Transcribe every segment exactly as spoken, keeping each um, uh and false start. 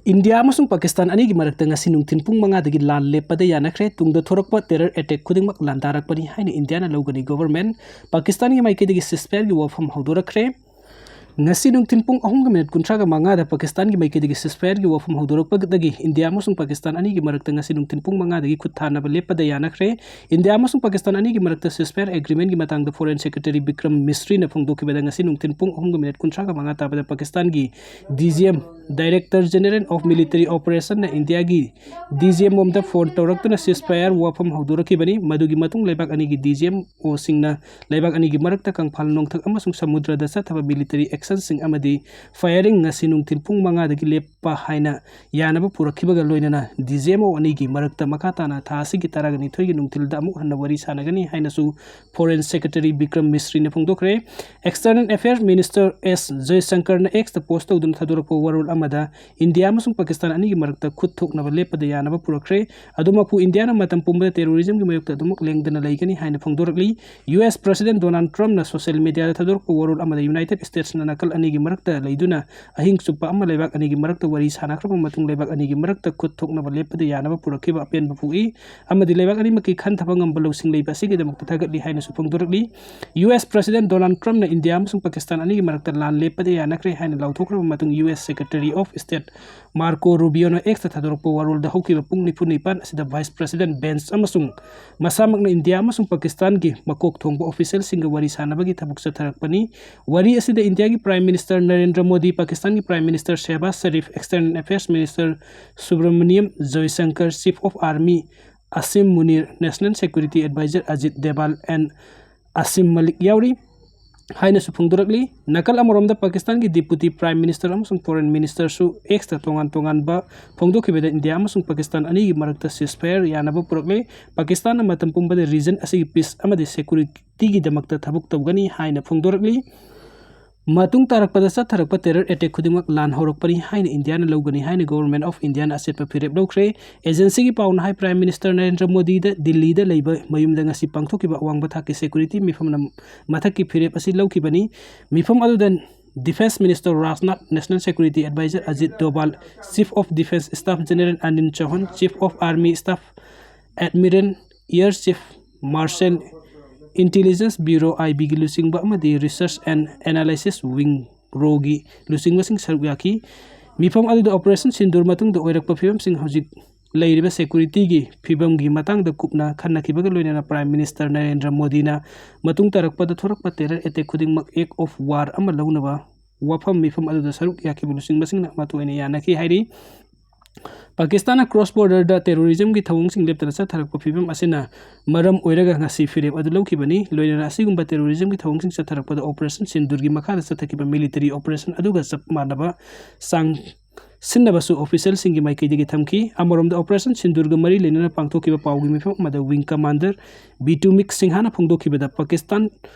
India ꯑꯃꯁꯨꯡ ꯄꯥꯀꯤꯁꯇꯥꯟ ꯑꯅꯤꯒꯤ ꯃꯔꯛꯇ ꯉꯁꯤ ꯅꯨꯡꯊꯤꯜ ꯄꯨꯡ ꯃꯉꯥꯗꯒꯤ ꯂꯥꯟ ꯂꯦꯞꯄꯗ ꯌꯥꯅꯈ꯭ꯔꯦ꯫ ꯇꯨꯡꯗ ꯊꯣꯔꯛꯄ terror attack ꯈꯨꯗꯤꯡꯃꯛ ꯂꯥꯟꯗꯥꯔꯛꯄꯅꯤ ꯍꯥꯏꯅ ꯏꯟꯗꯤꯌꯥꯅ ꯂꯧꯒꯅꯤ꯫ Government ꯄꯥꯀꯤꯁꯇꯥꯟꯒꯤ ꯃꯥꯏꯀꯩꯗꯒꯤ ceasefire-ꯒꯤ ꯋꯥꯐꯝ ꯍꯧꯗꯣꯔꯛꯈ꯭ꯔꯦ꯫ ꯉꯁꯤ ꯅꯨꯡꯊꯤꯜ ꯄꯨꯡ ꯑꯍꯨꯝꯒ ꯃꯤꯅꯤꯠ ꯀꯨꯟꯊ꯭ꯔꯥꯒ ꯃꯉꯥꯗ ꯄꯥꯀꯤꯁꯇꯥꯟꯒꯤ ꯃꯥꯏꯀꯩꯗꯒꯤ ceasefire-ꯒꯤ ꯋꯥꯐꯝ ꯍꯧꯗꯣꯔꯛꯄꯗꯒꯤ ꯏꯟꯗꯤꯌꯥ ꯑꯃꯁꯨꯡ ꯄꯥꯀꯤꯁꯇꯥꯟ ꯑꯅꯤꯒꯤ ꯃꯔꯛꯇ ꯉꯁꯤ ꯅꯨꯡꯊꯤꯜ ꯄꯨꯡ ꯃꯉꯥꯗꯒꯤ ꯈꯨꯠ ꯊꯥꯅꯕ ꯂꯦꯞꯄꯗ ꯌꯥꯅꯈ꯭ꯔꯦ꯫ ꯏꯟꯗꯤꯌꯥ ꯑꯃꯁꯨꯡ ꯄꯥꯀꯤꯁꯇꯥꯟ ꯑꯅꯤꯒꯤ ꯃꯔꯛꯇ ceasefire agreement-ꯒꯤ ꯃꯇꯥꯡꯗ Foreign Secretary ꯕꯤꯀ꯭ꯔꯝ ꯃꯤꯁ꯭ꯔꯤꯅ ꯐꯣꯡꯗꯣꯛꯈꯤꯕꯗ ꯉꯁꯤ ꯅꯨꯡꯊꯤꯜ ꯄꯨꯡ ꯑꯍꯨꯝꯒ ꯃꯤꯅꯤꯠ ꯀꯨꯟꯊ꯭ꯔꯥꯒ ꯃꯉꯥ ꯇꯥꯕꯗ ꯄꯥꯀꯤꯁꯇꯥꯟꯒꯤ D G M, Director General of Military Operation-ꯅ ꯏꯟꯗꯤꯌꯥꯒꯤ D G M O ꯑꯃꯗ ꯐꯣꯟ ꯇꯧꯔꯛꯇꯨꯅ ceasefire ꯋꯥꯐꯝ ꯍꯧꯗꯣꯔꯛꯈꯤꯕꯅꯤ꯫ ꯃꯗꯨꯒꯤ ꯃꯇꯨꯡ ꯂꯩꯕꯥꯛ ꯑꯅꯤꯒꯤ D G M O-ꯁꯤꯡꯅ ꯂꯩꯕꯥꯛ ꯑꯅꯤꯒꯤ ꯃꯔꯛꯇ ꯀꯪꯐꯥꯜ ꯅꯣꯡꯊꯛ ꯑꯃꯁꯨꯡ ꯁꯃꯨꯗ꯭ꯔꯗ ꯆꯠꯊꯕ military action-ꯁꯤꯡ ꯑꯃꯗꯤ firing ꯉꯁꯤ ꯅꯨꯡꯊꯤꯜ ꯄꯨꯡ ꯃꯉꯥꯗꯒꯤ ꯂꯦꯞꯄ ꯍꯥꯏꯅ ꯌꯥꯅꯕ ꯄꯨꯔꯛꯈꯤꯕꯒ ꯂꯣꯏꯅꯅ D G M O ꯑꯅꯤꯒꯤ ꯃꯔꯛꯇ ꯃꯈꯥ ꯇꯥꯅ ꯊꯥ ꯑꯁꯤꯒꯤ ꯇꯔꯥꯅꯤꯊꯣꯏꯒꯤ ꯅꯨꯡꯊꯤꯜꯗ ꯑꯃꯨꯛ ꯍꯟꯅ ꯋꯥꯔꯤ ꯁꯥꯟꯅꯒꯅꯤ ꯍꯥꯏꯅꯁꯨ Foreign Secretary Bikram ꯃꯤꯁ꯭ꯔꯤꯅ ꯐꯣꯡꯗꯣꯛꯈ꯭ꯔꯦ꯫ External Affairs Minister S ꯖꯌꯁꯪꯀꯔꯅ X-ꯇ post ꯇꯧꯗꯨꯅ ꯊꯥꯗꯣꯔꯛꯄ ꯋꯥꯔꯣꯜ ꯑꯃꯗ ꯏꯟꯗꯤꯌꯥ ꯑꯃꯁꯨꯡ ꯄꯥꯀꯤꯁꯇꯥꯟ ꯑꯅꯤꯒꯤ ꯃꯔꯛꯇ ꯈꯨꯠ ꯊꯣꯛꯅꯕ ꯂꯦꯞꯄꯗ ꯌꯥꯅꯕ ꯄꯨꯔꯛꯈ꯭ꯔꯦ꯫ ꯑꯗꯨꯃꯛꯄꯨ ꯏꯟꯗꯤꯌꯥꯅ ꯃꯇꯝ ꯄꯨꯝꯕꯗ terrorism-ꯒꯤ ꯃꯥꯌꯣꯛꯇ ꯑꯗꯨꯃꯛ ꯂꯦꯡꯗꯅ ꯂꯩꯒꯅꯤ ꯍꯥꯏꯅ ꯐꯣꯡꯗꯣꯔꯛꯂꯤ꯫ U S President Donald Trump-ꯅ social media-ꯗ ꯊꯥꯗꯣꯔꯛꯄ ꯋꯥꯔꯣꯜ ꯑꯃꯗ United States-ꯅ ꯅꯥꯀꯜ ꯑꯅꯤꯒꯤ ꯃꯔꯛꯇ ꯂꯩꯗꯨꯅ ꯑꯍꯤꯡ ꯆꯨꯞꯄ ꯑꯃ ꯂꯩꯕꯥꯛ ꯑꯅꯤꯒꯤ ꯃꯔꯛꯇ ꯋꯥꯔꯤ ꯁꯥꯅꯈ꯭ꯔꯕ ꯃꯇꯨꯡ ꯂꯩꯕꯥꯛ ꯑꯅꯤꯒꯤ ꯃꯔꯛꯇ ꯈꯨꯠ ꯊꯣꯛꯅꯕ ꯂꯦꯞꯄꯗ ꯌꯥꯅꯕ ꯄꯨꯔꯛꯈꯤꯕ ꯑꯄꯦꯟꯕ ꯄꯣꯛꯏ ꯑꯃꯗꯤ ꯂꯩꯕꯥꯛ ꯑꯅꯤꯃꯛꯀꯤ ꯈꯟꯊꯕ ꯉꯝꯕ ꯂꯧꯁꯤꯡ ꯂꯩꯕ ꯑꯁꯤꯒꯤꯗꯃꯛꯇ ꯊꯥꯒꯠꯂꯤ ꯍꯥꯏꯅꯁꯨ ꯐꯣꯡꯗꯣꯔꯛꯂꯤ꯫ U S President Donald Trump-ꯅ ꯏꯟꯗꯤꯌꯥ ꯑꯃꯁꯨꯡ ꯄꯥꯀꯤꯁꯇꯥꯟ ꯑꯅꯤꯒꯤ ꯃꯔꯛꯇ ꯂꯥꯟ ꯂꯦꯞꯄꯗ ꯌꯥꯅꯈ꯭ꯔꯦ ꯍꯥꯏꯅ ꯂꯥꯎꯊꯣꯛꯈ꯭ꯔꯕ ꯃꯇꯨꯡ U S Secretary of State Marco Rubio-ꯅ X-ꯇ ꯊꯥꯗꯣꯔꯛꯄ ꯋꯥꯔꯣꯜꯗ ꯍꯧꯈꯤꯕ ꯄꯨꯡ ꯅꯤꯐꯨ ꯅꯤꯄꯥꯟ ꯑꯁꯤꯗ Vice President Vance ꯑꯃꯁꯨꯡ ꯃꯁꯥꯃꯛꯅ ꯏꯟꯗꯤꯌꯥ ꯑꯃꯁꯨꯡ ꯄꯥꯀꯤꯁꯇꯥꯟꯒꯤ ꯃꯀꯣꯛ ꯊꯣꯡꯕ official-ꯁꯤꯡꯒ ꯋꯥꯔꯤ ꯁꯥꯅꯕꯒꯤ ꯊꯕꯛ ꯆꯠꯊꯔꯛꯄꯅꯤ꯫ ꯋꯥꯔꯤ ꯑꯁꯤꯗ ꯏꯟꯗꯤꯌꯥꯒꯤ Prime Minister Narendra Modi, ꯄꯥꯀꯤꯁꯇꯥꯟꯒꯤ Prime Minister ꯁꯦꯍꯕꯥꯖ Sharif, External Affairs Minister Subramaniam ꯖꯣꯏꯁꯪꯀꯔ, Chief of Army ꯑꯁꯤꯝ ꯃꯨꯅꯤꯔ, National Security Advisor Ajit ꯗꯦꯕꯥꯜ and ꯑꯁꯤꯝ Malik ꯌꯥꯎꯔꯤ ꯍꯥꯏꯅꯁꯨ ꯐꯣꯡꯗꯣꯔꯛꯂꯤ꯫ ꯅꯥꯀꯜ ꯑꯃꯔꯣꯝꯗ ꯄꯥꯀꯤꯁꯇꯥꯟꯒꯤ Deputy Prime Minister ꯑꯃꯁꯨꯡ Foreign Minister-ꯁꯨ X-ꯇ ꯇꯣꯉꯥꯟ ꯇꯣꯉꯥꯟꯕ ꯐꯣꯡꯗꯣꯛꯈꯤꯕꯗ ꯏꯟꯗꯤꯌꯥ ꯑꯃꯁꯨꯡ ꯄꯥꯀꯤꯁꯇꯥꯟ ꯑꯅꯤꯒꯤ ꯃꯔꯛꯇ ceasefire ꯌꯥꯅꯕ ꯄꯨꯔꯛꯂꯦ꯫ ꯄꯥꯀꯤꯁꯇꯥꯟꯅ ꯃꯇꯝ ꯄꯨꯝꯕꯗ region ꯑꯁꯤꯒꯤ peace ꯑꯃꯗꯤ security-ꯒꯤꯗꯃꯛꯇ ꯊꯕꯛ ꯇꯧꯒꯅꯤ ꯍꯥꯏꯅ ꯐꯣꯡꯗꯣꯔꯛꯂꯤ꯫ ꯃꯇꯨꯡ ꯇꯥꯔꯛꯄꯗ ꯆꯠꯊꯔꯛꯄ terror attack ꯈꯨꯗꯤꯡꯃꯛ ꯂꯥꯟ ꯍꯧꯔꯛꯄꯅꯤ ꯍꯥꯏꯅ ꯏꯟꯗꯤꯌꯥꯅ ꯂꯧꯒꯅꯤ ꯍꯥꯏꯅ Government of India-ꯅ ꯑꯆꯦꯠꯄ ꯐꯤꯔꯦꯞ ꯂꯧꯈ꯭ꯔꯦ꯫ Agency-ꯒꯤ ꯄꯥꯎꯅ ꯍꯥꯏ, Prime Minister ꯅꯔꯦꯟꯗ꯭ꯔ ꯃꯣꯗꯤꯗ ꯗꯤꯜꯂꯤꯗ ꯂꯩꯕ ꯃꯌꯨꯝꯗ ꯉꯁꯤ ꯄꯥꯡꯊꯣꯛꯈꯤꯕ ꯑꯋꯥꯡꯕ ꯊꯥꯛꯀꯤ security ꯃꯤꯐꯝꯅ ꯃꯊꯛꯀꯤ ꯐꯤꯔꯦꯞ ꯑꯁꯤ ꯂꯧꯈꯤꯕꯅꯤ꯫ ꯃꯤꯐꯝ ꯑꯗꯨꯗ Defence Minister Rajnath, National Security Advisor Ajit Doval, Chief of Defence Staff General Anil Chauhan, Chief of Army Staff Admiral, Air Chief Marshal, Intelligence Bureau, I B ꯒꯤ ꯂꯨꯆꯤꯡꯕ ꯑꯃꯗꯤ Research and Analysis Wing, RAW ꯒꯤ ꯂꯨꯆꯤꯡꯕꯁꯤꯡ ꯁꯔꯨꯛ ꯌꯥꯈꯤ꯫ ꯃꯤꯐꯝ ꯑꯗꯨꯗ Operation ꯁꯤꯟꯗꯨꯔ ꯃꯇꯨꯡꯗ ꯑꯣꯏꯔꯛꯄ ꯐꯤꯕꯝꯁꯤꯡ, ꯍꯧꯖꯤꯛ ꯂꯩꯔꯤꯕ security ꯒꯤ ꯐꯤꯕꯝꯒꯤ ꯃꯇꯥꯡꯗ ꯀꯨꯞꯅ ꯈꯟꯅꯈꯤꯕꯒ ꯂꯣꯏꯅꯅ Prime Minister ꯅꯔꯦꯟꯗ꯭ꯔ ꯃꯣꯗꯤꯅ ꯃꯇꯨꯡ ꯇꯥꯔꯛꯄꯗ ꯊꯣꯔꯛꯄ terror attack ꯈꯨꯗꯤꯡꯃꯛ act of war ꯑꯃ ꯂꯧꯅꯕ ꯋꯥꯐꯝ ꯃꯤꯐꯝ ꯑꯗꯨꯗ ꯁꯔꯨꯛ ꯌꯥꯈꯤꯕ ꯂꯨꯆꯤꯡꯕꯁꯤꯡꯅ ꯃꯇꯨꯡ ꯑꯣꯏꯅ ꯌꯥꯅꯈꯤ ꯍꯥꯏꯔꯤ꯫ ꯄꯥꯀꯤꯁꯇꯥꯟꯅ cross border ꯗ terrorism ꯒꯤ ꯊꯧꯑꯣꯡꯁꯤꯡ ꯂꯦꯞꯇꯅ ꯆꯠꯊꯔꯛꯄ ꯐꯤꯕꯝ ꯑꯁꯤꯅ ꯃꯔꯝ ꯑꯣꯏꯔꯒ ꯉꯁꯤ ꯐꯤꯔꯦꯞ ꯑꯗꯨ ꯂꯧꯈꯤꯕꯅꯤ꯫ ꯂꯣꯏꯅꯅ ꯑꯁꯤꯒꯨꯝꯕ terrorism ꯒꯤ ꯊꯧꯑꯣꯡꯁꯤꯡ ꯆꯠꯊꯔꯛꯄꯗ Operation ꯁꯤꯟꯗꯨꯔꯒꯤ ꯃꯈꯥꯗ ꯆꯠꯊꯈꯤꯕ military operation ꯑꯗꯨꯒ ꯆꯞ ꯃꯥꯟꯅꯕ ꯆꯥꯡ ꯁꯤꯟꯅꯕꯁꯨ official ꯁꯤꯡꯒꯤ ꯃꯥꯏꯀꯩꯗꯒꯤ ꯊꯝꯈꯤ꯫ ꯑꯃꯔꯣꯝꯗ, Operation ꯁꯤꯟꯗꯨꯔꯒ ꯃꯔꯤ ꯂꯩꯅꯅ ꯄꯥꯡꯊꯣꯛꯈꯤꯕ ꯄꯥꯎꯒꯤ ꯃꯤꯐꯝ ꯑꯃꯗ Wing Commander ꯕꯤꯇꯨ ꯃꯤꯛ ꯁꯤꯡꯍꯥꯅ ꯐꯣꯡꯗꯣꯛꯈꯤꯕꯗ, ꯄꯥꯀꯤꯁꯇꯥꯟ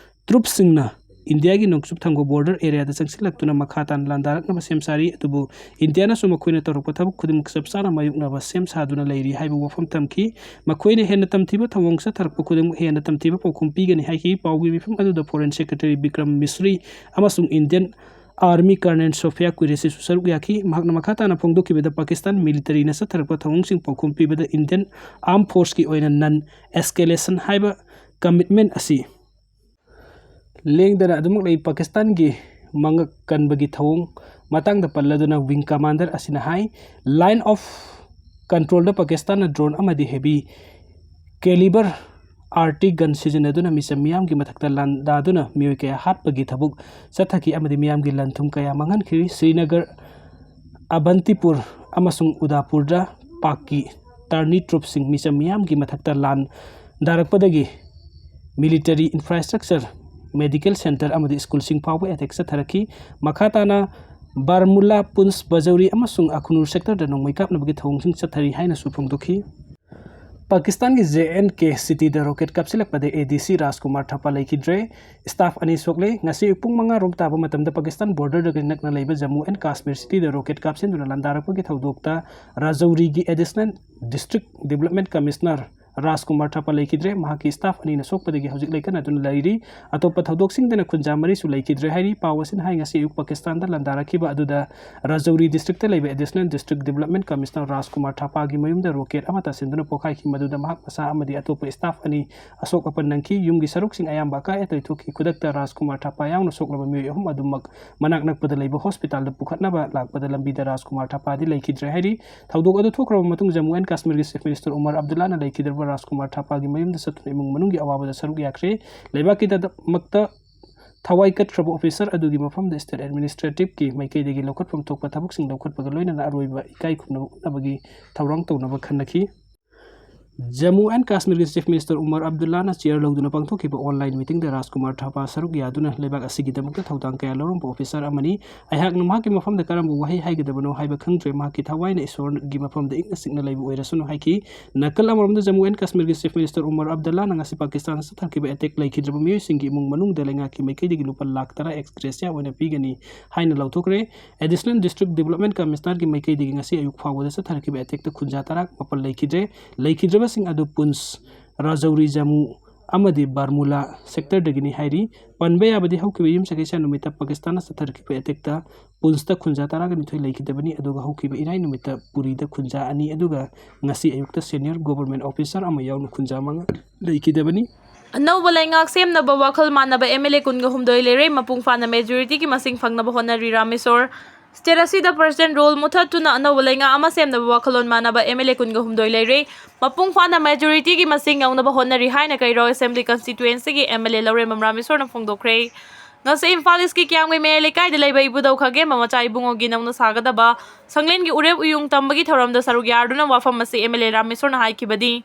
troops ꯁꯤꯡꯅ ꯏꯟꯗꯤꯌꯥꯒꯤ ꯅꯣꯡꯆꯨꯞ ꯊꯪꯕ border area ꯗ ꯆꯪꯁꯤꯜꯂꯛꯇꯨꯅ ꯃꯈꯥ ꯇꯥꯅ ꯂꯥꯟꯗꯥꯔꯛꯅꯕ ꯁꯦꯝ ꯁꯥꯔꯤ, ꯑꯗꯨꯕꯨ ꯏꯟꯗꯤꯌꯥꯅꯁꯨ ꯃꯈꯣꯏꯅ ꯇꯧꯔꯛꯄ ꯊꯕꯛ ꯈꯨꯗꯤꯡꯃꯛ ꯆꯞ ꯆꯥꯅ ꯃꯥꯌꯣꯛꯅꯕ ꯁꯦꯝ ꯁꯥꯗꯨꯅ ꯂꯩꯔꯤ ꯍꯥꯏꯕ ꯋꯥꯐꯝ ꯊꯝꯈꯤ꯫ ꯃꯈꯣꯏꯅ ꯍꯦꯟꯅ ꯇꯝꯊꯤꯕ ꯊꯧꯑꯣꯡ ꯆꯠꯊꯔꯛꯄ ꯈꯨꯗꯤꯡꯃꯛ ꯍꯦꯟꯅ ꯇꯝꯊꯤꯕ ꯄꯥꯎꯈꯨꯝ ꯄꯤꯒꯅꯤ ꯍꯥꯏꯈꯤ꯫ ꯄꯥꯎꯒꯤ ꯃꯤꯐꯝ ꯑꯗꯨꯗ Foreign Secretary ꯕꯤꯀ꯭ꯔꯝ ꯃꯤꯁ꯭ꯔꯤ ꯑꯃꯁꯨꯡ Indian Army Colonel Sofia Qureshi ꯁꯨ ꯁꯔꯨꯛ ꯌꯥꯈꯤ꯫ ꯃꯍꯥꯛꯅ ꯃꯈꯥ ꯇꯥꯅ ꯐꯣꯡꯗꯣꯛꯈꯤꯕꯗ, ꯄꯥꯀꯤꯁꯇꯥꯟ military ꯅ ꯆꯠꯊꯔꯛꯄ ꯊꯧꯑꯣꯡꯁꯤꯡ ꯄꯥꯎꯈꯨꯝ ꯄꯤꯕꯗ Indian Armed Force ꯀꯤ ꯑꯣꯏꯅ non escalation ꯍꯥꯏꯕ commitment ꯑꯁꯤ ꯂꯦꯡꯗꯅ ꯑꯗꯨꯃꯛ ꯂꯩ꯫ ꯄꯥꯀꯤꯁꯇꯥꯟꯒꯤ ꯃꯉꯛ ꯀꯟꯕꯒꯤ ꯊꯧꯑꯣꯡ ꯃꯇꯥꯡꯗ ꯄꯜꯂꯗꯨꯅ Wing Commander ꯑꯁꯤꯅ ꯍꯥꯏ, Line of Control the ꯄꯥꯀꯤꯁꯇꯥꯟꯅ drone ꯑꯃꯗꯤ heavy caliber artillery gun ꯁꯤꯖꯤꯟꯅꯗꯨꯅ ꯃꯤꯆꯝ ꯃꯤꯌꯥꯝꯒꯤ ꯃꯊꯛꯇ ꯂꯥꯟꯗꯥꯗꯨꯅ ꯃꯤꯑꯣꯏ ꯀꯌꯥ ꯍꯥꯠꯄꯒꯤ ꯊꯕꯛ ꯆꯠꯊꯈꯤ ꯑꯃꯗꯤ ꯃꯤꯌꯥꯝꯒꯤ ꯂꯟ ꯊꯨꯝ ꯀꯌꯥ ꯃꯥꯡꯍꯟꯈꯤ꯫ ꯁ꯭ꯔꯤꯅꯒꯔ, ꯑꯕꯟꯇꯤꯄꯨꯔ ꯑꯃꯁꯨꯡ ꯎꯗꯥꯄꯨꯔꯗ ꯄꯥꯛꯀꯤ ꯇꯔꯅꯤ troops ꯁꯤꯡ ꯃꯤꯆꯝ ꯃꯤꯌꯥꯝꯒꯤ ꯃꯊꯛꯇ ꯂꯥꯟꯗꯥꯔꯛꯄꯗꯒꯤ military infrastructure, medical centre ꯑꯃꯗꯤ school ꯁꯤꯡ ꯐꯥꯎꯕ attack ꯆꯠꯊꯔꯛꯈꯤ꯫ ꯃꯈꯥ ꯇꯥꯅ ꯕꯥꯔꯃꯨꯂꯥ, ꯄꯨꯟꯁ, ꯕꯖꯧꯔꯤ ꯑꯃꯁꯨꯡ ꯑꯈꯅꯨꯔ sector ꯗ ꯅꯣꯡꯃꯩ ꯀꯥꯞꯅꯕꯒꯤ ꯊꯧꯑꯣꯡꯁꯤꯡ ꯆꯠꯊꯔꯤ ꯍꯥꯏꯅꯁꯨ ꯐꯣꯡꯗꯣꯛꯈꯤ꯫ ꯄꯥꯀꯤꯁꯇꯥꯟꯒꯤ J and K city the rocket ꯀꯥꯞꯁꯤꯜꯂꯛꯄꯗ A D C ꯔꯥꯖꯀꯨꯃꯥꯔ ꯊꯥꯄꯥ ꯂꯩꯈꯤꯗ꯭ꯔꯦ꯫ Staff ꯑꯅꯤ ꯁꯣꯛꯂꯦ꯫ ꯉꯁꯤ ꯑꯌꯨꯛ ꯄꯨꯡ ꯃꯉꯥ ꯔꯣꯝ ꯇꯥꯕ ꯃꯇꯝꯗ ꯄꯥꯀꯤꯁꯇꯥꯟ border ꯗꯒꯤ ꯅꯛꯅ ꯂꯩꯕ Jammu and Kashmir city the rocket ꯀꯥꯞꯁꯤꯟꯗꯨꯅ ꯂꯥꯟꯗꯥꯔꯛꯄꯒꯤ ꯊꯧꯗꯣꯛꯇ ꯔꯥꯖꯧꯔꯤꯒꯤ Additional District Development Commissioner ꯔꯥꯖꯀꯨꯃꯥꯔ ꯊꯥꯄꯥ ꯂꯩꯈꯤꯗ꯭ꯔꯦ꯫ ꯃꯍꯥꯛꯀꯤ staff ꯑꯅꯤꯅ ꯁꯣꯛꯄꯗꯒꯤ ꯍꯧꯖꯤꯛ ꯂꯩꯈꯠꯅꯗꯨꯅ ꯂꯩꯔꯤ꯫ ꯑꯇꯣꯞꯄ ꯊꯧꯗꯣꯛꯁꯤꯡꯗꯅ ꯈꯨꯟꯖꯥ ꯃꯔꯤꯁꯨ ꯂꯩꯈꯤꯗ꯭ꯔꯦ ꯍꯥꯏꯔꯤ꯫ ꯄꯥꯎ ꯑꯁꯤꯅ ꯍꯥꯏ ꯉꯁꯤ ꯑꯌꯨꯛ ꯄꯥꯀꯤꯁꯇꯥꯟꯗ ꯂꯥꯟꯗꯥꯔꯛꯈꯤꯕ ꯑꯗꯨꯗ ꯔꯥꯖꯧꯔꯤ district ꯇ ꯂꯩꯕ Additional District Development Commissioner ꯔꯥꯖꯀꯨꯃꯥꯔ ꯊꯥꯄꯥꯒꯤ ꯃꯌꯨꯝꯗ rocket ꯑꯃ ꯇꯥꯁꯤꯟꯗꯨꯅ ꯄꯣꯈꯥꯏꯈꯤ, ꯃꯗꯨꯗ ꯃꯍꯥꯛ ꯃꯁꯥ ꯑꯃꯗꯤ ꯑꯇꯣꯞꯄ staff ꯑꯅꯤ ꯑꯁꯣꯛ ꯑꯄꯟ ꯅꯪꯈꯤ꯫ ꯌꯨꯝꯒꯤ ꯁꯔꯨꯛꯁꯤꯡ ꯑꯌꯥꯝꯕ ꯑꯀꯥꯏ ꯑꯇꯣꯏ ꯊꯣꯛꯈꯤ꯫ ꯈꯨꯗꯛꯇ ꯔꯥꯖꯀꯨꯃꯥꯔ ꯊꯥꯄꯥ ꯌꯥꯎꯅ ꯁꯣꯛꯂꯕ ꯃꯤꯑꯣꯏ ꯑꯍꯨꯝ ꯑꯗꯨꯃꯛ ꯃꯅꯥꯛ ꯅꯛꯄꯗ ꯂꯩꯕ hospital ꯗ ꯄꯨꯈꯠꯅꯕ ꯂꯥꯛꯄꯗ ꯂꯝꯕꯤꯗ ꯔꯥꯖꯀꯨꯃꯥꯔ ꯊꯥꯄꯥꯗꯤ ꯂꯩꯈꯤꯗ꯭ꯔꯦ ꯍꯥꯏꯔꯤ꯫ ꯊꯧꯗꯣꯛ ꯑꯗꯨ ꯊꯣꯛꯈ꯭ꯔꯕ ꯃꯇꯨꯡ Jammu and ꯀꯥꯁꯃꯤꯔꯒꯤ Chief Minister Umar ꯑꯕꯗꯨꯜꯂꯥꯅ ꯂꯩꯈꯤꯗ꯭ꯔꯕ ꯔꯥꯖꯀꯨꯃꯥꯔ ꯊꯥꯄꯥꯒꯤ ꯃꯌꯨꯝꯗ ꯆꯠꯇꯨꯅ ꯏꯃꯨꯡ ꯃꯅꯨꯡꯒꯤ ꯑꯋꯥꯕꯗ ꯁꯔꯨꯛ ꯌꯥꯈ꯭ꯔꯦ꯫ ꯂꯩꯕꯥꯛꯀꯤꯗꯃꯛꯇ ꯊꯋꯥꯏ ꯀꯠꯈ꯭ꯔꯕ officer ꯑꯗꯨꯒꯤ ꯃꯐꯝꯗ state administrative ꯀꯤ ꯃꯥꯏꯀꯩꯗꯒꯤ ꯂꯧꯈꯠꯐꯝ ꯊꯣꯛꯄ ꯊꯕꯛꯁꯤꯡ ꯂꯧꯈꯠꯄꯒ ꯂꯣꯏꯅꯅ ꯑꯔꯣꯏꯕ ꯏꯀꯥꯏ ꯈꯨꯝꯅꯕ ꯎꯠꯅꯕꯒꯤ ꯊꯧꯔꯥꯡ ꯇꯧꯅꯕ ꯈꯟꯅꯈꯤ꯫ Jammu and ꯀꯥꯁꯃꯤꯔꯒꯤ Chief Minister Umar ꯑꯕꯗꯨꯜꯂꯥꯅ chair ꯂꯧꯗꯨꯅ ꯄꯥꯡꯊꯣꯛꯈꯤꯕ online meeting ꯗ ꯔꯥꯖꯀꯨꯃꯥꯔ ꯊꯥꯄꯥ ꯁꯔꯨꯛ ꯌꯥꯗꯨꯅ ꯂꯩꯕꯥꯛ ꯑꯁꯤꯒꯤꯗꯃꯛꯇ ꯊꯧꯗꯥꯡ ꯀꯌꯥ ꯂꯧꯔꯝꯕ officer ꯑꯃꯅꯤ꯫ ꯑꯩꯍꯥꯛꯅ ꯃꯍꯥꯛꯀꯤ ꯃꯐꯝꯗ ꯀꯔꯝꯕ ꯋꯥꯍꯩ ꯍꯥꯏꯒꯗꯕꯅꯣ ꯍꯥꯏꯕ ꯈꯪꯗ꯭ꯔꯦ꯫ ꯃꯍꯥꯛꯀꯤ ꯊꯋꯥꯏꯅ ꯏꯁꯣꯔꯒꯤ ꯃꯐꯝꯗ ꯏꯪꯅ ꯆꯤꯛꯅ ꯂꯩꯕ ꯑꯣꯏꯔꯁꯅꯨ ꯍꯥꯏꯈꯤ꯫ ꯅꯥꯀꯜ ꯑꯃꯔꯣꯝꯗ Jammu and ꯀꯥꯁꯃꯤꯔꯒꯤ Chief Minister Umar ꯑꯕꯗꯨꯜꯂꯥꯅ ꯉꯁꯤ ꯄꯥꯀꯤꯁꯇꯥꯟꯗ ꯆꯠꯊꯈꯤꯕ attack ꯂꯩꯈꯤꯗ꯭ꯔꯕ ꯃꯤꯑꯣꯏꯁꯤꯡꯒꯤ ꯏꯃꯨꯡ ꯃꯅꯨꯡꯗ ꯂꯩꯉꯥꯛꯀꯤ ꯃꯥꯏꯀꯩꯗꯒꯤ ꯂꯨꯄꯥ ꯂꯥꯈ ꯇꯔꯥ ex gratia ꯑꯣꯏꯅ ꯄꯤꯒꯅꯤ ꯍꯥꯏꯅ ꯂꯥꯎꯊꯣꯛꯈ꯭ꯔꯦ꯫ Additional District Development Commissioner ꯒꯤ ꯃꯥꯏꯀꯩꯗꯒꯤ ꯉꯁꯤ ꯑꯌꯨꯛ ꯐꯥꯎꯕꯗ ꯆꯠꯊꯔꯛꯈꯤꯕ attack ꯇ ꯈꯨꯟꯖꯥ ꯇꯔꯥ ꯃꯥꯄꯜ ꯂꯩꯈꯤꯗ꯭ꯔꯦ꯫ ꯂꯩꯈꯤꯗ꯭ꯔꯕꯁꯤꯡ ꯑꯗꯨ ꯄꯨꯟꯁ, ꯔꯥꯖꯧꯔꯤ ꯖꯃꯨ ꯑꯃꯗꯤ ꯕꯥꯔꯃꯨꯂꯥ sector ꯗꯒꯤꯅꯤ ꯍꯥꯏꯔꯤ꯫ ꯄꯟꯕ ꯌꯥꯕꯗꯤ ꯍꯧꯈꯤꯕ ꯌꯨꯝꯁꯀꯩꯁ ꯅꯨꯃꯤꯠꯇ ꯄꯥꯀꯤꯁꯇꯥꯟꯅ ꯆꯠꯊꯔꯛꯈꯤꯕ attack ꯇ ꯄꯨꯟꯁꯇ ꯈꯨꯟꯖꯥ ꯇꯔꯥꯒ ꯅꯤꯊꯣꯏ ꯂꯩꯈꯤꯗꯕꯅꯤ, ꯑꯗꯨꯒ ꯍꯧꯈꯤꯕ ꯏꯔꯥꯏ ꯅꯨꯃꯤꯠꯇ ꯄꯨꯔꯤꯗ ꯈꯨꯟꯖꯥ ꯑꯅꯤ, ꯑꯗꯨꯒ ꯉꯁꯤ ꯑꯌꯨꯛꯇ senior government officer ꯑꯃ ꯌꯥꯎꯅ ꯈꯨꯟꯖꯥ ꯃꯉꯥ ꯂꯩꯈꯤꯗꯕꯅꯤ꯫ ꯑꯅꯧꯕ ꯂꯩꯉꯥꯛ ꯁꯦꯝꯅꯕ ꯋꯥꯈꯜ ꯃꯥꯟꯅꯕ M L A ꯀꯨꯟꯒ ꯍꯨꯝꯗꯣꯏ ꯂꯩꯔꯦ꯫ ꯃꯄꯨꯡ ꯐꯥꯅ majority ꯒꯤ ꯃꯁꯤꯡ ꯐꯪꯅꯕ ꯍꯣꯠꯅꯔꯤ ꯔꯥꯃꯦꯁꯣꯔ꯫ State ꯑꯁꯤꯗ president rule ꯃꯨꯊꯠꯇꯨꯅ ꯑꯅꯧꯕ ꯂꯩꯉꯥꯛ ꯑꯃ ꯁꯦꯝꯅꯕ ꯋꯥꯈꯜꯂꯣꯟ ꯃꯥꯟꯅꯕ M L A ꯀꯨꯟꯒ ꯍꯨꯝꯗꯣꯏ ꯂꯩꯔꯦ꯫ ꯃꯄꯨꯡ ꯐꯥꯅ majority ꯒꯤ ꯃꯁꯤꯡ ꯌꯧꯅꯕ ꯍꯣꯠꯅꯔꯤ ꯍꯥꯏꯅ ꯀꯩꯔꯥꯎ Assembly Constituency ꯒꯤ M L A ꯂꯧꯔꯦꯝꯕꯝ ꯔꯥꯃꯦꯁꯣꯔꯅ ꯐꯣꯡꯗꯣꯛꯈ꯭ꯔꯦ꯫ ꯉꯁꯤ ꯏꯝꯐꯥꯜ East ꯀꯤ ꯀꯤꯌꯥꯝꯒꯩ ꯃꯌꯥꯏ ꯂꯩꯀꯥꯏꯗ ꯂꯩꯕ ꯏꯕꯨꯙꯧ ꯈꯥꯒꯦꯝꯕ ꯃꯆꯥ ꯏꯕꯨꯡꯉꯣꯒꯤ ꯅꯧꯅ ꯁꯥꯒꯗꯕ ꯁꯪꯂꯦꯟꯒꯤ ꯎꯔꯦꯞ ꯎꯌꯨꯡ ꯇꯝꯕꯒꯤ ꯊꯧꯔꯝꯗ ꯁꯔꯨꯛ ꯌꯥꯗꯨꯅ ꯋꯥꯐꯝ ꯑꯁꯤ M L A ꯔꯥꯃꯦꯁꯣꯔꯅ ꯍꯥꯏꯈꯤꯕꯗꯤ,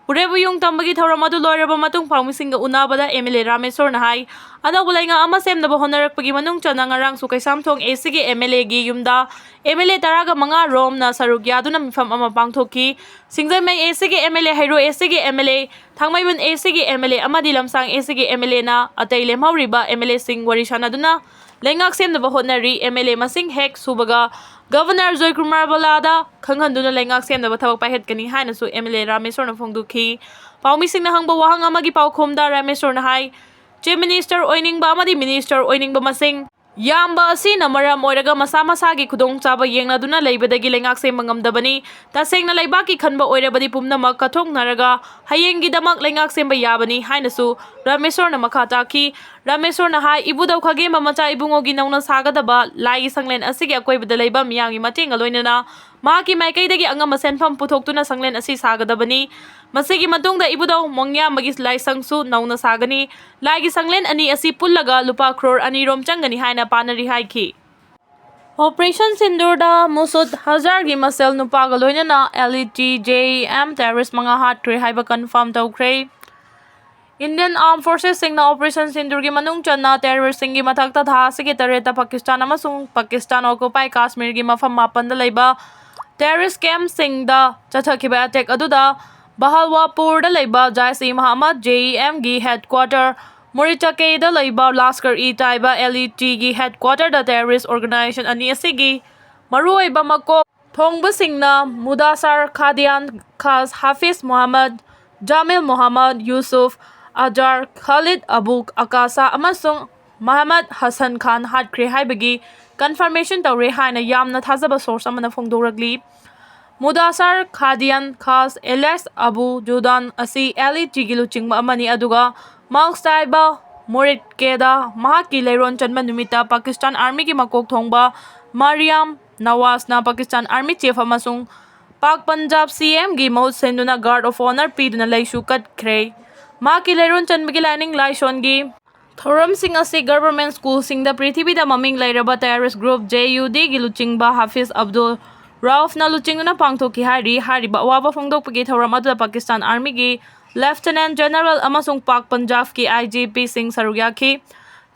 ꯎꯔꯦꯞ ꯎꯌꯨꯡ ꯇꯝꯕꯒꯤ ꯊꯧꯔꯝ ꯑꯗꯨ ꯂꯣꯏꯔꯕ ꯃꯇꯨꯡ ꯄꯥꯎꯃꯤꯁꯤꯡꯒ ꯎꯅꯕꯗ M L A ꯔꯥꯃꯦꯁꯣꯔꯅ ꯍꯥꯏ, ꯑꯅꯧꯕ ꯂꯩꯉꯥꯛ ꯑꯃ ꯁꯦꯝꯅꯕ ꯍꯣꯠꯅꯔꯛꯄꯒꯤ ꯃꯅꯨꯡ ꯆꯟꯅ ꯉꯔꯥꯡꯁꯨ ꯀꯩꯁꯥꯝꯊꯣꯡ A C ꯒꯤ M L A ꯒꯤ ꯌꯨꯝꯗ M L A ꯇꯔꯥꯒ ꯃꯉꯥ ꯔꯣꯝꯅ ꯁꯔꯨꯛ ꯌꯥꯗꯨꯅ ꯃꯤꯐꯝ ꯑꯃ ꯄꯥꯡꯊꯣꯛꯈꯤ꯫ ꯁꯤꯡꯖꯃꯩ A C ꯒꯤ M L A, Heirok A C ꯒꯤ M L A, Thangmeiband A C ꯒꯤ M L A ꯑꯃꯗꯤ ꯂꯝꯁꯥꯡ A C ꯒꯤ M L A ꯅ ꯑꯇꯩ ꯂꯦꯝꯍꯧꯔꯤꯕ M L A ꯁꯤꯡ ꯋꯥꯔꯤ ꯁꯥꯟꯅꯗꯨꯅ ꯂꯩꯉꯥꯛ ꯁꯦꯝꯅꯕ ꯍꯣꯠꯅꯔꯤ꯫ MLA ꯃꯁꯤꯡ ꯍꯦꯛ ꯁꯨꯕꯒ Governor ꯖꯣꯏꯀꯨꯃꯥꯔ ꯕꯂꯥꯗ ꯈꯪꯍꯟꯗꯨꯅ ꯂꯩꯉꯥꯛ ꯁꯦꯝꯅꯕ ꯊꯕꯛ ꯄꯥꯏꯈꯠꯀꯅꯤ ꯍꯥꯏꯅꯁꯨ MLA ꯔꯥꯃꯦꯁꯣꯔꯅ ꯐꯣꯡꯗꯣꯛꯈꯤ꯫ ꯄꯥꯎꯃꯤꯁꯤꯡꯅ ꯍꯪꯕ ꯋꯥꯍꯪ ꯑꯃꯒꯤ ꯄꯥꯎꯈꯨꯝꯗ ꯔꯥꯃꯦꯁꯣꯔꯅ ꯍꯥꯏ, Chief Minister ꯑꯣꯏꯅꯤꯡꯕ ꯑꯃꯗꯤ Minister ꯑꯣꯏꯅꯤꯡꯕ ꯃꯁꯤꯡ ꯌꯥꯝꯕ ꯑꯁꯤꯅ ꯃꯔꯝ ꯑꯣꯏꯔꯒ ꯃꯁꯥ ꯃꯁꯥꯒꯤ ꯈꯨꯗꯣꯡꯆꯥꯕ ꯌꯦꯡꯅꯗꯨꯅ ꯂꯩꯕꯗꯒꯤ ꯂꯩꯉꯥꯛ ꯁꯦꯝꯕ ꯉꯝꯗꯕꯅꯤ꯫ ꯇꯁꯦꯡꯅ ꯂꯩꯕꯥꯛꯀꯤ ꯈꯟꯕ ꯑꯣꯏꯔꯕꯗꯤ ꯄꯨꯝꯅꯃꯛ ꯀꯠꯊꯣꯛꯅꯔꯒ ꯍꯌꯦꯡꯒꯤꯗꯃꯛ ꯂꯩꯉꯥꯛ ꯁꯦꯝꯕ ꯌꯥꯕꯅꯤ ꯍꯥꯏꯅꯁꯨ ꯔꯥꯃꯦꯁꯣꯔꯅ ꯃꯈꯥ ꯇꯥꯈꯤ꯫ ꯔꯥꯃꯦꯁꯣꯔꯅ ꯍꯥꯏ, ꯏꯕꯨꯙꯧ ꯈꯥꯒꯦꯝꯕ ꯃꯆꯥ ꯏꯕꯨꯡꯉꯣꯒꯤ ꯅꯧꯅ ꯁꯥꯒꯗꯕ ꯂꯥꯏꯒꯤ ꯁꯪꯂꯦꯟ ꯑꯁꯤꯒꯤ ꯑꯀꯣꯏꯕꯗ ꯂꯩꯕ ꯃꯤꯌꯥꯝꯒꯤ ꯃꯇꯦꯡꯒ ꯂꯣꯏꯅꯅ ꯃꯍꯥꯛꯀꯤ ꯃꯥꯏꯀꯩꯗꯒꯤ ꯑꯉꯝꯕ ꯁꯦꯟꯐꯝ ꯄꯨꯊꯣꯛꯇꯨꯅ ꯁꯪꯂꯦꯟ ꯑꯁꯤ ꯁꯥꯒꯗꯕꯅꯤ꯫ ꯃꯁꯤꯒꯤ ꯃꯇꯨꯡꯗ ꯏꯕꯨꯙꯧ ꯃꯣꯡꯌꯥꯝꯕꯒꯤ ꯂꯥꯏꯁꯪꯁꯨ ꯅꯧꯅ ꯁꯥꯒꯅꯤ꯫ ꯂꯥꯏꯒꯤ ꯁꯪꯂꯦꯟ ꯑꯅꯤ ꯑꯁꯤ ꯄꯨꯜꯂꯒ ꯂꯨꯄꯥ ꯀ꯭ꯔꯣꯔ ꯑꯅꯤ ꯔꯣꯝ ꯆꯪꯒꯅꯤ ꯍꯥꯏꯅ ꯄꯥꯅꯔꯤ ꯍꯥꯏꯈꯤ꯫ Operation ꯁꯤꯟꯗꯨꯔꯗ ꯃꯨꯁꯨꯗ ꯍꯖꯥꯔꯒꯤ ꯃꯁꯦꯜ ꯅꯨꯄꯥꯒ ꯂꯣꯏꯅꯅ LET JEM terrorist ꯃꯉꯥ ꯍꯥꯠꯈ꯭ꯔꯦ ꯍꯥꯏꯕ confirm ꯇꯧꯈ꯭ꯔꯦ꯫ Indian Armed Forcesꯁꯤꯡꯅ Operation ꯁꯤꯟꯗꯨꯔꯒꯤ ꯃꯅꯨꯡ ꯆꯟꯅ terroristꯁꯤꯡꯒꯤ ꯃꯊꯛꯇ ꯊꯥ ꯑꯁꯤꯒꯤ ꯇꯔꯦꯠꯇ ꯄꯥꯀꯤꯁꯇꯥꯟ ꯑꯃꯁꯨꯡ ꯄꯥꯀꯤꯁꯇꯥꯟ occupied ꯀꯥꯁꯃꯤꯔꯒꯤ ꯃꯐꯝ ꯃꯥꯄꯟꯗ ꯂꯩꯕ terrorist campꯁꯤꯡꯗ ꯆꯠꯊꯈꯤꯕ attack ꯑꯗꯨꯗ ꯕꯍꯥꯋꯥꯜꯄꯨꯔꯗ ꯂꯩꯕ Jaish-e-Mohammed JEMꯒꯤ headquarter, ꯃꯨꯔꯤꯆꯀꯦꯗ ꯂꯩꯕ Lashkar-e-Taiba LETꯒꯤ headquarterꯗ terrorist organization ꯑꯅꯤ ꯑꯁꯤꯒꯤ ꯃꯔꯨꯑꯣꯏꯕ ꯃꯀꯣꯛ ꯊꯣꯡꯕꯁꯤꯡꯅ ꯃꯨꯗꯥꯁꯥꯔ ꯈꯥꯗꯤꯌꯥꯟ ꯈꯥꯁ, ꯍꯥꯐꯤꯖ ꯃꯨꯍꯝꯃꯗ, ꯖꯥꯃꯤꯜ ꯃꯨꯍꯝꯃꯗ, ꯌꯨꯁꯨꯐ ꯑꯖꯥꯔ, ꯈꯥꯂꯤꯗ ꯑꯕꯨ ꯑꯀꯥꯁꯥ ꯑꯃꯁꯨꯡ ꯃꯍꯃꯗ ꯍꯁꯟ ꯈꯥꯟ ꯍꯥꯠꯈ꯭ꯔꯦ ꯍꯥꯏꯕꯒꯤ confirmation ꯇꯧꯔꯦ ꯍꯥꯏꯅ ꯌꯥꯝꯅ ꯊꯥꯖꯕ source ꯑꯃꯅ ꯐꯣꯡꯗꯣꯔꯛꯂꯤ꯫ ꯃꯨꯗꯥꯁꯥꯔ ꯈꯥꯗꯤꯌꯥꯟ ꯈꯥꯁ alias ꯑꯕꯨ ꯖꯨꯗꯥꯟ ꯑꯁꯤ LETꯒꯤ ꯂꯨꯆꯤꯡꯕ ꯑꯃꯅꯤ, ꯑꯗꯨꯒ ꯃꯥꯎꯁꯇꯥꯏꯕ ꯃꯣꯔꯤꯠꯀꯦꯗ ꯃꯍꯥꯛꯀꯤ ꯂꯩꯔꯣꯟ ꯆꯟꯕ ꯅꯨꯃꯤꯠꯇ ꯄꯥꯀꯤꯁꯇꯥꯟ Armyꯒꯤ ꯃꯀꯣꯛ ꯊꯣꯡꯕ ꯃꯥꯔꯤꯌꯥꯝ ꯅꯋꯥꯖꯅ ꯄꯥꯀꯤꯁꯇꯥꯟ Army Chief ꯑꯃꯁꯨꯡ ꯄꯥꯛ ꯄꯟꯖꯥꯕ CMꯒꯤ ꯃꯍꯨꯠ ꯁꯤꯟꯗꯨꯅ Guard of Honour ꯄꯤꯗꯨꯅ ꯂꯩꯁꯨ ꯀꯠꯈ꯭ꯔꯦ꯫ ꯃꯍꯥꯛꯀꯤ ꯂꯩꯔꯣꯟ ꯆꯟꯕꯒꯤ ꯂꯥꯏꯅꯤꯡ ꯂꯥꯏꯁꯣꯟꯒꯤ ꯊꯧꯔꯝꯁꯤꯡ ꯑꯁꯤ government schoolꯁꯤꯡꯗ ꯄ꯭ꯔꯤꯊꯤꯕꯤꯗ ꯃꯃꯤꯡ ꯂꯩꯔꯕ terrorist group JUDꯒꯤ ꯂꯨꯆꯤꯡꯕ ꯍꯥꯐꯤꯖ ꯑꯕꯗꯨꯜ ꯔꯥꯎꯐꯅ ꯂꯨꯆꯤꯡꯗꯨꯅ ꯄꯥꯡꯊꯣꯛꯈꯤ ꯍꯥꯏꯔꯤ꯫ ꯍꯥꯏꯔꯤꯕ ꯑꯋꯥꯕ ꯐꯣꯡꯗꯣꯛꯄꯒꯤ ꯊꯧꯔꯝ ꯑꯗꯨꯗ ꯄꯥꯀꯤꯁꯇꯥꯟ Armyꯒꯤ Lieutenant General ꯑꯃꯁꯨꯡ ꯄꯥꯛ ꯄꯟꯖꯥꯕꯀꯤ IGPꯁꯤꯡ ꯁꯔꯨꯛ ꯌꯥꯈꯤ꯫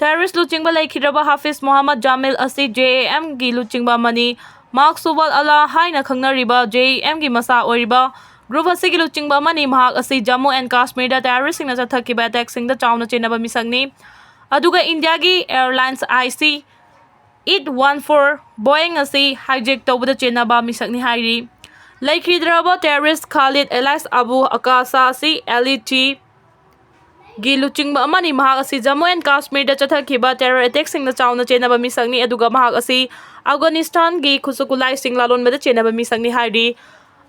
Terrorist ꯂꯨꯆꯤꯡꯕ ꯂꯩꯈꯤꯗ꯭ꯔꯕ ꯍꯥꯐꯤꯖ ꯃꯨꯍꯝꯃꯗ ꯖꯥꯃꯤꯜ ꯑꯁꯤ JEMꯒꯤ ꯂꯨꯆꯤꯡꯕ ꯑꯃꯅꯤ꯫ ꯃꯥꯛꯁꯨꯕꯜ ꯑꯂꯥ ꯍꯥꯏꯅ ꯈꯪꯅꯔꯤꯕ JEMꯒꯤ ꯃꯆꯥ ꯑꯣꯏꯔꯤꯕ group ꯑꯁꯤꯒꯤ ꯂꯨꯆꯤꯡꯕ ꯑꯃꯅꯤ꯫ ꯃꯍꯥꯛ ꯑꯁꯤ Jammu and Kashmirꯗ terroristꯁꯤꯡꯅ ꯆꯠꯊꯈꯤꯕ attackꯁꯤꯡꯗ ꯆꯥꯎꯅ ꯆꯦꯟꯅꯕ ꯃꯤꯁꯛꯅꯤ꯫ ꯑꯗꯨꯒ ꯏꯟꯗꯤꯌꯥꯒꯤ airlines IC eight one four Boeing ꯑꯁꯤ hijack ꯇꯧꯕꯗ ꯆꯦꯟꯅꯕ ꯃꯤꯁꯛꯅꯤ ꯍꯥꯏꯔꯤ꯫ ꯂꯩꯈꯤꯗ꯭ꯔꯕ terrorist Khalid alias Abu Aqasa ꯑꯁꯤ LET ꯒꯤ ꯂꯨꯆꯤꯡꯕ ꯑꯃꯅꯤ꯫ ꯃꯍꯥꯛ ꯑꯁꯤ ꯖꯝꯃꯨ ꯑꯦꯟ ꯀꯥꯁꯃꯤꯔꯗ ꯆꯠꯊꯈꯤꯕ terror attackꯁꯤꯡꯗ ꯆꯥꯎꯅ ꯆꯦꯟꯅꯕ ꯃꯤꯁꯛꯅꯤ, ꯑꯗꯨꯒ ꯃꯍꯥꯛ ꯑꯁꯤ ꯑꯐꯒꯥꯅꯤꯁꯇꯥꯟꯒꯤ ꯈꯨꯠꯁꯨ ꯈꯨꯠꯂꯥꯏꯁꯤꯡ ꯂꯥꯂꯣꯟꯕꯗ ꯆꯦꯟꯅꯕ ꯃꯤꯁꯛꯅꯤ ꯍꯥꯏꯔꯤ꯫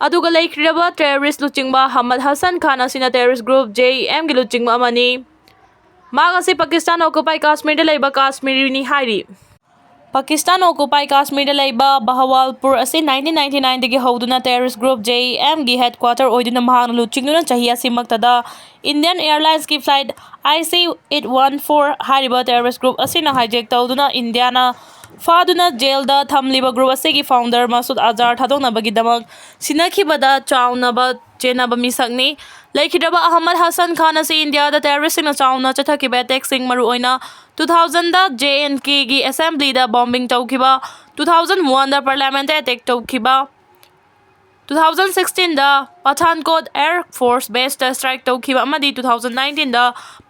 ꯑꯗꯨꯒ ꯂꯩꯈꯤꯗ꯭ꯔꯕ terrorist ꯂꯨꯆꯤꯡꯕ ꯑꯍꯃꯗ ꯍꯁꯟ ꯈꯥꯟ ꯑꯁꯤꯅ terrorist group JEMꯒꯤ ꯂꯨꯆꯤꯡꯕ ꯑꯃꯅꯤ꯫ ꯃꯍꯥꯛ ꯑꯁꯤ ꯄꯥꯀꯤꯁꯇꯥꯟ occupied ꯀꯥꯁꯃꯤꯔꯗ ꯂꯩꯕ ꯀꯥꯁꯃꯤꯔꯤꯅꯤ ꯍꯥꯏꯔꯤ꯫ ꯄꯥꯀꯤꯁꯇꯥꯟ occupied ꯀꯥꯁꯃꯤꯔꯗ ꯂꯩꯕ ꯕꯍꯋꯥꯜꯄꯨꯔ ꯑꯁꯤ nineteen ninety nineꯗꯒꯤ ꯍꯧꯗꯨꯅ terrorist group JEMꯒꯤ headquarter ꯑꯣꯏꯗꯨꯅ ꯃꯍꯥꯛꯅ ꯂꯨꯆꯤꯡꯗꯨꯅ ꯆꯍꯤ ꯑꯁꯤꯃꯛꯇꯗ Indian Airlinesꯀꯤ flight IC eight one four ꯍꯥꯏꯔꯤꯕ terrorist group ꯑꯁꯤꯅ hijack ꯇꯧꯗꯨꯅ ꯏꯟꯗꯤꯌꯥꯅ ꯐꯥꯗꯨꯅ ꯖꯦꯜꯗ ꯊꯝꯂꯤꯕ group ꯑꯁꯤꯒꯤ founder ꯃꯁꯨꯗ ꯑꯖꯥꯔ ꯊꯥꯗꯣꯛꯅꯕꯒꯤꯗꯃꯛ ꯁꯤꯟꯅꯈꯤꯕꯗ ꯆꯥꯎꯅꯕ ꯆꯦꯟꯅꯕ ꯃꯤꯁꯛꯅꯤ꯫ ꯂꯩꯈꯤꯗ꯭ꯔꯕ ꯑꯍꯃꯗ ꯍꯁꯟ ꯈꯥꯟ ꯑꯁꯤ ꯏꯟꯗꯤꯌꯥꯗ terroristꯁꯤꯡꯅ ꯆꯥꯎꯅ ꯆꯠꯊꯈꯤꯕ attackꯁꯤꯡ, ꯃꯔꯨꯑꯣꯏꯅ two thousandꯗ J&Kꯒꯤ assemblyꯗ bombing ꯇꯧꯈꯤꯕ, two thousand oneꯗ parliamentꯇ attack ꯇꯧꯈꯤꯕ, two thousand sixteenꯗ Pathankot Air Force baseꯇ strike ꯇꯧꯈꯤꯕ ꯑꯃꯗꯤ two thousand nineteenꯗ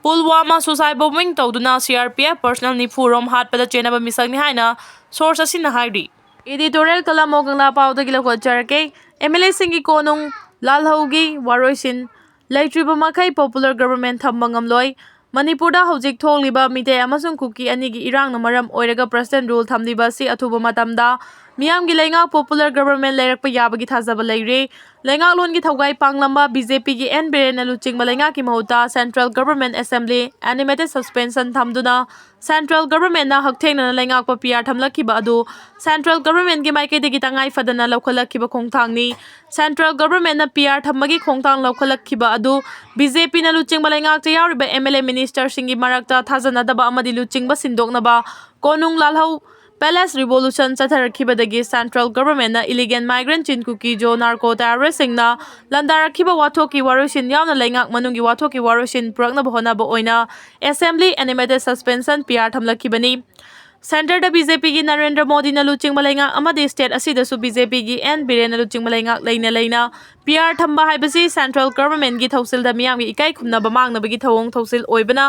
ꯄꯨꯜꯋꯥꯃꯥ suicide bombing ꯇꯧꯗꯨꯅ CRPF personnel ꯅꯤꯐꯨ ꯔꯣꯝ ꯍꯥꯠꯄꯗ ꯆꯦꯟꯅꯕ ꯃꯤꯁꯛꯅꯤ ꯍꯥꯏꯅ source ꯑꯁꯤꯅ ꯍꯥꯏꯔꯤ꯫ Editorial column ꯑꯣ ꯀꯪꯂꯥ ꯄꯥꯎꯗꯒꯤ ꯂꯧꯈꯠꯆꯔꯛꯀꯦ꯫ MLAꯁꯤꯡꯒꯤ ꯀꯣꯅꯨꯡ ꯂꯥꯜꯍꯧꯒꯤ ꯋꯥꯔꯣꯏꯁꯤꯟ ꯂꯩꯇ꯭ꯔꯤꯕ ꯃꯈꯩ popular government ꯊꯝꯕ ꯉꯝꯂꯣꯏ꯫ ꯃꯅꯤꯄꯨꯔꯗ ꯍꯧꯖꯤꯛ ꯊꯣꯛꯂꯤꯕ ꯃꯤꯇꯩ ꯑꯃꯁꯨꯡ ꯀꯨꯀꯤ ꯑꯅꯤꯒꯤ ꯏꯔꯥꯡꯅ ꯃꯔꯝ ꯑꯣꯏꯔꯒ president rule ꯊꯝꯂꯤꯕ ꯑꯁꯤ ꯑꯊꯨꯕ ꯃꯇꯝꯗ ꯃꯤꯌꯥꯝꯒꯤ ꯂꯩꯉꯥꯛ popular government ꯂꯩꯔꯛꯄ ꯌꯥꯕꯒꯤ ꯊꯥꯖꯕ ꯂꯩꯔꯦ꯫ ꯂꯩꯉꯥꯛꯂꯣꯟꯒꯤ ꯊꯧꯒꯥꯏ ꯄꯥꯡꯂꯝꯕ BJPꯒꯤ N ꯕꯤꯔꯦꯟꯅ ꯂꯨꯆꯤꯡꯕ ꯂꯩꯉꯥꯛꯀꯤ ꯃꯍꯨꯠꯇ central government assembly animated suspension ꯊꯝꯗꯨꯅ central governmentꯅ ꯍꯛꯊꯦꯡꯅꯅ ꯂꯩꯉꯥꯛꯄ PR ꯊꯝꯂꯛꯈꯤꯕ ꯑꯗꯨ central governmentꯀꯤ ꯃꯥꯏꯀꯩꯗꯒꯤ ꯇꯉꯥꯏ ꯐꯗꯅ ꯂꯧꯈꯠꯂꯛꯈꯤꯕ ꯈꯣꯡꯊꯥꯡꯅꯤ꯫ Central governmentꯅ PR ꯊꯝꯕꯒꯤ ꯈꯣꯡꯊꯥꯡ ꯂꯧꯈꯠꯂꯛꯈꯤꯕ ꯑꯗꯨ BJPꯅ ꯂꯨꯆꯤꯡꯕ ꯂꯩꯉꯥꯛꯇ ꯌꯥꯎꯔꯤꯕ MLA ministerꯁꯤꯡꯒꯤ ꯃꯔꯛꯇ ꯊꯥꯖꯅꯗꯕ ꯑꯃꯗꯤ ꯂꯨꯆꯤꯡꯕ ꯁꯤꯟꯗꯣꯛꯅꯕ ꯀꯣꯅꯨꯡ ꯂꯥꯜꯍꯧ palace revolution ꯆꯠꯊꯔꯛꯈꯤꯕꯗꯒꯤ central governmentꯅ illegal migrant Chin Kuki Zo narco terroristꯁꯤꯡꯅ ꯂꯥꯟꯗꯥꯔꯛꯈꯤꯕ ꯋꯥꯊꯣꯛꯀꯤ ꯋꯥꯔꯣꯏꯁꯤꯟ ꯌꯥꯎꯅ ꯂꯩꯉꯥꯛ ꯃꯅꯨꯡꯒꯤ ꯋꯥꯊꯣꯛꯀꯤ ꯋꯥꯔꯣꯏꯁꯤꯟ ꯄꯨꯔꯛꯅꯕ ꯍꯣꯠꯅꯕ ꯑꯣꯏꯅ assembly animated suspension PR ꯊꯝꯂꯛꯈꯤꯕꯅꯤ꯫ Centreꯗ BJPꯒꯤ Narendra ꯃꯣꯗꯤꯅ ꯂꯨꯆꯤꯡꯕ ꯂꯩꯉꯥꯛ ꯑꯃꯗꯤ state ꯑꯁꯤꯗꯁꯨ BJPꯒꯤ N ꯕꯤꯔꯦꯟꯅ ꯂꯨꯆꯤꯡꯕ ꯂꯩꯉꯥꯛ ꯂꯩꯅ ꯂꯩꯅ ꯄꯤ ꯑꯥꯔ ꯊꯝꯕ ꯍꯥꯏꯕꯁꯤ central government ꯀꯤ ꯊꯧꯁꯤꯜꯗ ꯃꯤꯌꯥꯝꯒꯤ ꯏꯀꯥꯏ ꯈꯨꯝꯅꯕ ꯃꯥꯡꯅꯕꯒꯤ ꯊꯧꯑꯣꯡ ꯊꯧꯁꯤꯜ ꯑꯣꯏꯕꯅ,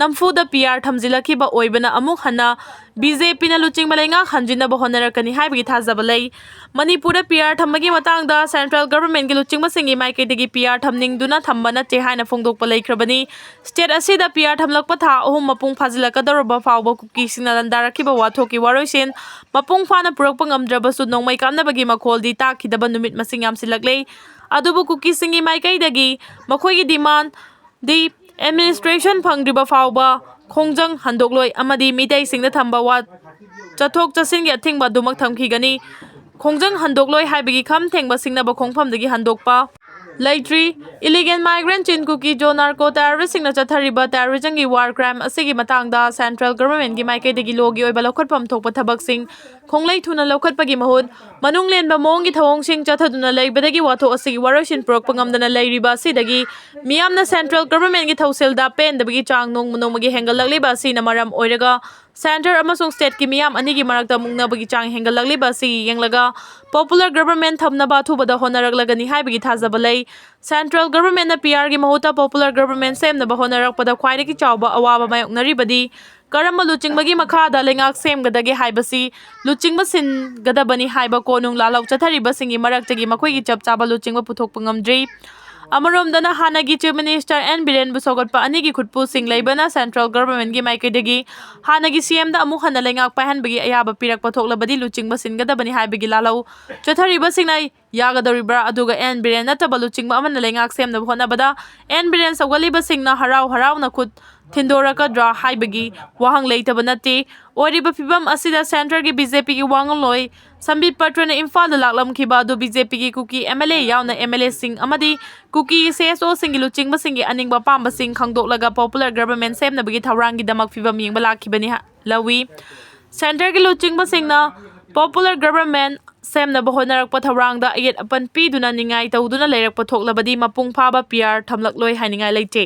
ꯅꯝꯐꯨꯗ ꯄꯤ ꯑꯥꯔ ꯊꯝꯖꯤꯜꯂꯛꯈꯤꯕ ꯑꯣꯏꯕꯅ ꯑꯃꯨꯛ ꯍꯟꯅ ꯕꯤ ꯖꯦ ꯄꯤꯅ ꯂꯨꯆꯤꯡꯕ ꯂꯩꯉꯥꯛ ꯍꯟꯖꯤꯟꯅꯕ ꯍꯣꯠꯅꯔꯛꯀꯅꯤ ꯍꯥꯏꯕꯒꯤ ꯊꯥꯖꯕ ꯂꯩ꯫ ꯃꯅꯤꯄꯨꯔꯗ ꯄꯤ ꯑꯥꯔ ꯊꯝꯕꯒꯤ ꯃꯇꯥꯡꯗ central government ꯀꯤ ꯂꯨꯆꯤꯡꯕꯁꯤꯡꯒꯤ ꯃꯥꯏꯀꯩꯗꯒꯤ ꯄꯤ ꯑꯥꯔ ꯊꯝꯅꯤꯡꯗꯨꯅ ꯊꯝꯕ ꯅꯠꯇꯦ ꯍꯥꯏꯅ ꯐꯣꯡꯗꯣꯛꯄ ꯂꯩꯈ꯭ꯔꯕꯅꯤ꯫ State ꯑꯁꯤꯗ ꯄꯤ ꯑꯥꯔ ꯊꯝꯂꯛꯄ ꯊꯥ ꯑꯍꯨꯝ ꯃꯄꯨꯡ ꯐꯥꯖꯤꯜꯂꯛꯀꯗꯧꯔꯕ ꯐꯥꯎꯕ ꯀꯨꯀꯤꯁꯤꯡꯅ ꯂꯥꯟꯗꯥꯔꯛꯈꯤꯕ ꯋꯥꯊꯣꯛꯀꯤ ꯋꯥꯔꯣꯏꯁꯤꯟ ꯃꯄꯨꯡ ꯐꯥꯅ ꯄꯨꯔꯛꯄ ꯉꯝꯗ꯭ꯔꯕꯁꯨ, ꯅꯣꯡꯃꯩ ꯀꯥꯞꯅꯕꯒꯤ ꯃꯈꯣꯜꯗꯤ ꯇꯥꯈꯤꯗꯕ ꯅꯨꯃꯤꯠ ꯃꯁꯤꯡ ꯌꯥꯝꯁꯤꯜꯂꯛꯂꯦ꯫ ꯑꯗꯨꯕꯨ ꯀꯨꯀꯤꯁꯤꯡꯒꯤ ꯃꯥꯏꯀꯩꯗꯒꯤ ꯃꯈꯣꯏꯒꯤ demand ꯗꯤ administration ꯐꯪꯗ꯭ꯔꯤꯕ ꯐꯥꯎꯕ ꯈꯣꯡꯖꯪ ꯍꯟꯗꯣꯛꯂꯣꯏ ꯑꯃꯗꯤ ꯃꯤꯇꯩꯁꯤꯡꯗ ꯊꯝꯕ ꯋꯥ-, ꯆꯠꯊꯣꯛ ꯆꯠꯁꯤꯟꯒꯤ ꯑꯊꯤꯡꯕ ꯑꯗꯨꯃꯛ ꯊꯝꯈꯤꯒꯅꯤ꯫ ꯈꯣꯡꯖꯪ ꯍꯟꯗꯣꯛꯂꯣꯏ ꯍꯥꯏꯕꯒꯤ ꯈꯝ ꯊꯦꯡꯕ ꯁꯤꯡꯅꯕ ꯈꯣꯡꯐꯝꯗꯒꯤ ꯍꯟꯗꯣꯛꯄ ꯂꯩꯇ꯭ꯔꯤ꯫ Illegal migrant Chin Kuki Zo narco terrorist ꯁꯤꯡꯅ ꯆꯠꯊꯔꯤꯕ terrorism ꯒꯤ war crime ꯑꯁꯤꯒꯤ ꯃꯇꯥꯡꯗ central government ꯀꯤ ꯃꯥꯏꯀꯩꯗꯒꯤ law ꯒꯤ ꯑꯣꯏꯕ ꯂꯧꯈꯠꯐꯝ ꯊꯣꯛꯄ ꯊꯕꯛꯁꯤꯡ ꯈꯣꯡꯂꯩ ꯊꯨꯅ ꯂꯧꯈꯠꯄꯒꯤ ꯃꯍꯨꯠ, ꯃꯅꯨꯡ ꯂꯦꯟꯕ ꯃꯑꯣꯡꯒꯤ ꯊꯧꯑꯣꯡꯁꯤꯡ ꯆꯠꯊꯗꯨꯅ ꯂꯩꯕꯗꯒꯤ ꯋꯥꯊꯣꯛ ꯑꯁꯤꯒꯤ ꯋꯥꯔꯣꯏꯁꯤꯟ ꯄꯨꯔꯛꯄ ꯉꯝꯗꯅ ꯂꯩꯔꯤꯕ ꯑꯁꯤꯗꯒꯤ ꯃꯤꯌꯥꯝꯅ central government ꯀꯤ ꯊꯧꯁꯤꯜꯗ ꯄꯦꯟꯗꯕꯒꯤ ꯆꯥꯡ ꯅꯣꯡꯃ ꯅꯣꯡꯃꯒꯤ ꯍꯦꯟꯒꯠꯂꯛꯂꯤꯕ ꯑꯁꯤꯅ ꯃꯔꯝ ꯑꯣꯏꯔꯒ, centre ꯑꯃꯁꯨꯡ state ꯀꯤ ꯃꯤꯌꯥꯝ ꯑꯅꯤꯒꯤ ꯃꯔꯛꯇ ꯃꯨꯛꯅꯕꯒꯤ ꯆꯥꯡ ꯍꯦꯟꯒꯠꯂꯛꯂꯤꯕ ꯑꯁꯤ ꯌꯦꯡꯂꯒ, popular government ꯊꯝꯅꯕ ꯑꯊꯨꯕꯗ ꯍꯣꯠꯅꯔꯛꯂꯒꯅꯤ ꯍꯥꯏꯕꯒꯤ ꯊꯥꯖꯕ ꯂꯩ꯫ Central government ꯅ P R ꯒꯤ ꯃꯍꯨꯠꯇ popular government ꯁꯦꯝꯅꯕ ꯍꯣꯠꯅꯔꯛꯄꯗ ꯈ꯭ꯋꯥꯏꯗꯒꯤ ꯆꯥꯎꯕ ꯑꯋꯥꯕ ꯃꯥꯌꯣꯛꯅꯔꯤꯕꯗꯤ ꯀꯔꯝꯕ ꯂꯨꯆꯤꯡꯕꯒꯤ ꯃꯈꯥꯗ ꯂꯩꯉꯥꯛ ꯁꯦꯝꯒꯗꯒꯦ ꯍꯥꯏꯕꯁꯤ ꯂꯨꯆꯤꯡꯕ ꯁꯤꯟꯒꯗꯕꯅꯤ ꯍꯥꯏꯕ ꯀꯣꯅꯨꯡ ꯂꯥꯜꯍꯧ ꯆꯠꯊꯔꯤꯕꯁꯤꯡꯒꯤ ꯃꯔꯛꯇꯒꯤ ꯃꯈꯣꯏꯒꯤ ꯆꯞ ꯆꯥꯕ ꯂꯨꯆꯤꯡꯕ ꯄꯨꯊꯣꯛꯄ ꯉꯝꯗ꯭ꯔꯤ꯫ ꯑꯃꯔꯣꯝꯗꯅ ꯍꯥꯟꯅꯒꯤ Chief Minister N ꯕꯤꯔꯦꯟꯕꯨ ꯁꯧꯒꯠꯄ ꯑꯅꯤꯒꯤ ꯈꯨꯠꯄꯨꯁꯤꯡ ꯂꯩꯕꯅ central government ꯀꯤ ꯃꯥꯏꯀꯩꯗꯒꯤ ꯍꯥꯟꯅꯒꯤ C M ꯗ ꯑꯃꯨꯛ ꯍꯟꯅ ꯂꯩꯉꯥꯛ ꯄꯥꯏꯍꯟꯕꯒꯤ ꯑꯌꯥꯕ ꯄꯤꯔꯛꯄ ꯊꯣꯛꯂꯕꯗꯤ ꯂꯨꯆꯤꯡꯕ ꯁꯤꯟꯒꯗꯕꯅꯤ ꯍꯥꯏꯕꯒꯤ ꯂꯥꯜꯍꯧ ꯆꯠꯊꯔꯤꯕꯁꯤꯡꯅ ꯌꯥꯒꯗꯧꯔꯤꯕ꯭ꯔꯥ? ꯑꯗꯨꯒ N ꯕꯤꯔꯦꯟ ꯅꯠꯇꯕ ꯂꯨꯆꯤꯡꯕ ꯑꯃꯅ ꯂꯩꯉꯥꯛ ꯁꯦꯝꯅꯕ ꯍꯣꯠꯅꯕꯗ N ꯕꯤꯔꯦꯟ ꯁꯧꯒꯠꯂꯤꯕꯁꯤꯡꯅ ꯍꯔꯥꯎ ꯍꯔꯥꯎꯅ ꯈꯨꯠ ꯊꯤꯟꯗꯣꯔꯛꯀꯗ꯭ꯔꯥ ꯍꯥꯏꯕꯒꯤ ꯋꯥꯍꯪ ꯂꯩꯇꯕ ꯅꯠꯇꯦ꯫ ꯑꯣꯏꯔꯤꯕ ꯐꯤꯕꯝ ꯑꯁꯤꯗ centre ꯒꯤ B J P ꯒꯤ ꯋꯥ ꯉꯥꯡꯂꯣꯏ ꯁꯝꯕꯤꯠ ꯄꯇ꯭ꯔꯅ ꯏꯝꯐꯥꯜꯗ ꯂꯥꯛꯂꯝꯈꯤꯕ ꯑꯗꯨ B J P ꯒꯤ ꯀꯨꯀꯤ M L A ꯌꯥꯎꯅ M L A ꯁꯤꯡ ꯑꯃꯗꯤ ꯀꯨꯀꯤ C S O ꯁꯤꯡꯒꯤ ꯂꯨꯆꯤꯡꯕꯁꯤꯡꯒꯤ ꯑꯅꯤꯡꯕ ꯑꯄꯥꯝꯕꯁꯤꯡ ꯈꯪꯗꯣꯛꯂꯒ popular government ꯁꯦꯝꯅꯕꯒꯤ ꯊꯧꯔꯥꯡꯒꯤꯗꯃꯛ ꯐꯤꯕꯝ ꯌꯦꯡꯕ ꯂꯥꯛꯈꯤꯕꯅꯤ ꯍꯥ-, ꯂꯧꯏ꯫ Centre ꯒꯤ ꯂꯨꯆꯤꯡꯕꯁꯤꯡꯅ popular government ꯁꯦꯝꯅꯕ ꯍꯣꯠꯅꯔꯛꯄ ꯊꯧꯔꯥꯡꯗ ꯑꯌꯦꯠ ꯑꯄꯟ ꯄꯤꯗꯨꯅ ꯅꯤꯡꯉꯥꯏ ꯇꯧꯗꯨꯅ ꯂꯩꯔꯛꯄ ꯊꯣꯛꯂꯕꯗꯤ ꯃꯄꯨꯡ ꯐꯥꯕ P R ꯊꯝꯂꯛꯂꯣꯏ ꯍꯥꯏꯅꯤꯡꯉꯥꯏ ꯂꯩꯇꯦ꯫